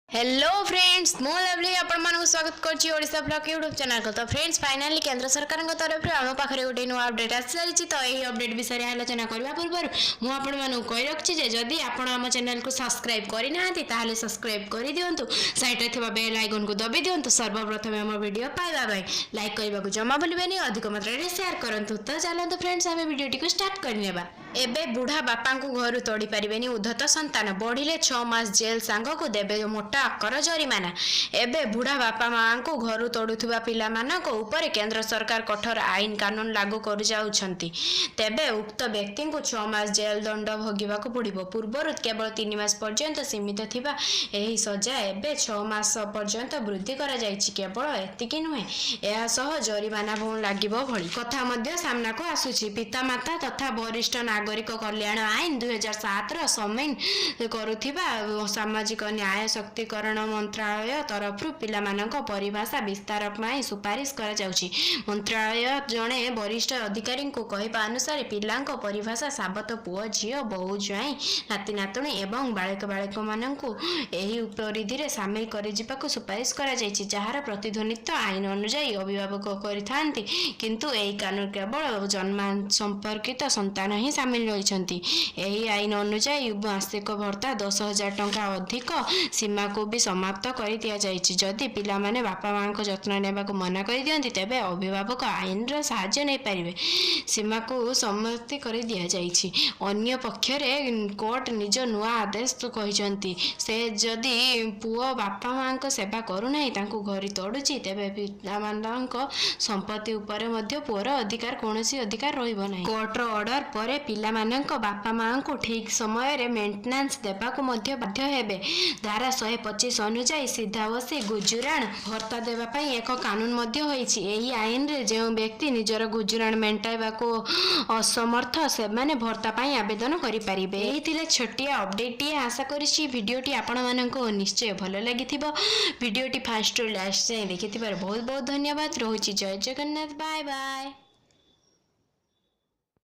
Hello friends, ମୁଁ lovely ଆପଣମାନଙ୍କୁ ସ୍ୱାଗତ କରୁଛି ଓଡ଼ିଶା ବ୍ଲଗ୍ ୟୁଟ୍ୟୁବ୍ ଚ୍ୟାନେଲକୁ। ତ ଫ୍ରେଣ୍ଡସ୍, ଫାଇନାଲି କେନ୍ଦ୍ର ସରକାରଙ୍କ ତରଫରୁ ଆମ ପାଖରେ ଗୋଟେ ନୂଆ ଅପଡେଟ୍ ଆସିସାରିଛି। ତ ଏହି ଅପଡେଟ୍ ବିଷୟରେ ଆଲୋଚନା କରିବା ପୂର୍ବରୁ ମୁଁ ଆପଣମାନଙ୍କୁ କହି ରଖୁଛି ଯେ ଯଦି ଆପଣ ଆମ ଚ୍ୟାନେଲକୁ ସବସ୍କ୍ରାଇବ୍ କରିନାହାନ୍ତି, ତାହେଲେ ସବସ୍କ୍ରାଇବ୍ କରିଦିଅନ୍ତୁ, ସାଇଡ଼୍ରେ ଥିବା ବେଲ୍ ଆଇକନ୍କୁ ଦବାଇ ଦିଅନ୍ତୁ ସର୍ବପ୍ରଥମେ ଆମ ଭିଡ଼ିଓ ପାଇବା ପାଇଁ। ଲାଇକ୍ କରିବାକୁ ଜମା ଭୁଲିବେନି, ଅଧିକ ମାତ୍ରାରେ ସେୟାର କରନ୍ତୁ। ତ ଚାଲନ୍ତୁ ଫ୍ରେଣ୍ଡସ୍, ଆମେ ଭିଡ଼ିଓଟିକୁ ଷ୍ଟାର୍ଟ କରିନେବା। ଏବେ ବୁଢ଼ା ବାପାଙ୍କୁ ଘରୁ ତଡ଼ି ପାରିବେନି ଉଦ୍ଧତ ସନ୍ତାନ, ବଢ଼ିଲେ 6 ମାସ ଜେଲ୍ ସାଙ୍ଗକୁ ଦେବେ ମୋଟା ଅଙ୍କର ଜରିମାନା। ଏବେ ବୁଢ଼ା ବାପା ମାଆଙ୍କୁ ଘରୁ ତଡ଼ୁଥିବା ପିଲାମାନଙ୍କ ଉପରେ କେନ୍ଦ୍ର ସରକାର କଠୋର ଆଇନ କାନୁନ ଲାଗୁ କରିଯାଉଛନ୍ତି। ତେବେ ଉକ୍ତ ବ୍ୟକ୍ତିଙ୍କୁ 6 ମାସ ଜେଲ୍ ଦଣ୍ଡ ଭୋଗିବାକୁ ପଡ଼ିବ। ପୂର୍ବରୁ କେବଳ 3 ମାସ ପର୍ଯ୍ୟନ୍ତ ସୀମିତ ଥିବା ଏହି ସଜା ଏବେ 6 ମାସ ପର୍ଯ୍ୟନ୍ତ ବୃଦ୍ଧି କରାଯାଇଛି। କେବଳ ଏତିକି ନୁହେଁ, ଏହା ସହ ଜରିମାନା ଲାଗିବ ଭଳି କଥା ମଧ୍ୟ ସାମ୍ନାକୁ ଆସୁଛି। ପିତାମାତା ତଥା ବରିଷ୍ଠ ନାଗରିକ କଲ୍ୟାଣ ଆଇନ 2007ର ସାମିଲ କରୁଥିବା ସାମାଜିକ ନ୍ୟାୟ ସଶକ୍ତିକରଣ ମନ୍ତ୍ରାଳୟ ତରଫରୁ ପିଲାମାନଙ୍କ ପରିଭାଷା ବିସ୍ତାର ପାଇଁ ସୁପାରିଶ କରାଯାଉଛି। ମନ୍ତ୍ରାଳୟ ଜଣେ ବରିଷ୍ଠ ଅଧିକାରୀଙ୍କୁ କହିବା ଅନୁସାରେ, ପିଲାଙ୍କ ପରିଭାଷା ସାବତ ପୁଅ, ଝିଅ, ବୋହୂ, ଜ୍ୱାଇଁ, ନାତି, ନାତୁଣୀ ଏବଂ ବାଳକ ବାଳିକାମାନଙ୍କୁ ଏହି ପରିଧିରେ ସାମିଲ କରାଯିବାକୁ ସୁପାରିଶ କରାଯାଇଛି, ଯାହାର ପ୍ରତିନିଧିତ୍ୱ ଆଇନ ଅନୁଯାୟୀ ଅଭିଭାବକ କରିଥାନ୍ତି। କିନ୍ତୁ ଏହି କାନୁନ କେବଳ ଜନ୍ମ ସମ୍ପର୍କିତ ସନ୍ତାନ ହିଁ ସାମିଲ ରହିଛନ୍ତି। ଏହି ଆଇନ ଅନୁଯାୟୀ ମାସିକ ଭତ୍ତା 10,000 ଟଙ୍କା ଅଧିକ ସୀମାକୁ ବି ସମାପ୍ତ କରି ଦିଆଯାଇଛି। ଯଦି ପିଲାମାନେ ବାପା ମାଆଙ୍କ ଯତ୍ନ ନେବାକୁ ମନା କରିଦିଅନ୍ତି, ତେବେ ଅଭିଭାବକ ଆଇନର ସାହାଯ୍ୟ ନେଇପାରିବେ। ସୀମାକୁ ସମାପ୍ତ କରି ଦିଆଯାଇଛି। ଅନ୍ୟ ପକ୍ଷରେ କୋର୍ଟ ନିଜ ନୂଆ ଆଦେଶ କହିଛନ୍ତି, ସେ ଯଦି ପୁଅ ବାପା ମାଆଙ୍କ ସେବା କରୁନାହିଁ, ତାଙ୍କୁ ଘରୁ ତଡ଼ୁଛି, ତେବେ ପିତାମାତାଙ୍କ ସମ୍ପତ୍ତି ଉପରେ ମଧ୍ୟ ପୁଅର ଅଧିକାର କୌଣସି ଅଧିକାର ରହିବ ନାହିଁ। କୋର୍ଟର ଅର୍ଡର ପରେ ପିଲାମାନଙ୍କ ବାପା ମାଆଙ୍କୁ ଠିକ୍ ସମୟରେ ମେଣ୍ଟେନାନ୍ସ ଦେବାକୁ ମଧ୍ୟ ବାଧ୍ୟ ହେବେ। ଧାରା 125 ଅନୁଯାୟୀ ସିଧାବସି ଗୁଜୁରାଣ ଭତ୍ତା ଦେବା ପାଇଁ ଏକ କାନୁନ ମଧ୍ୟ ହୋଇଛି। ଏହି ଆଇନରେ ଯେଉଁ ବ୍ୟକ୍ତି ନିଜର ଗୁଜୁରାଣ ମେଣ୍ଟାଇବାକୁ ଅସମର୍ଥ, ସେମାନେ ଭତ୍ତା ପାଇଁ ଆବେଦନ କରିପାରିବେ। ଏହି ଥିଲା ଛୋଟିଆ ଅପଡେଟଟିଏ। ଆଶା କରୁଛି ଭିଡ଼ିଓଟି ଆପଣମାନଙ୍କୁ ନିଶ୍ଚୟ ଭଲ ଲାଗିଥିବ। ଭିଡ଼ିଓଟି ଫାଷ୍ଟରୁ ଲାଷ୍ଟ ଯାଏଁ ଦେଖିଥିବାରୁ ବହୁତ ବହୁତ ଧନ୍ୟବାଦ। ରହୁଛି, ଜୟ ଜଗନ୍ନାଥ, ବାଏ ବାଏ।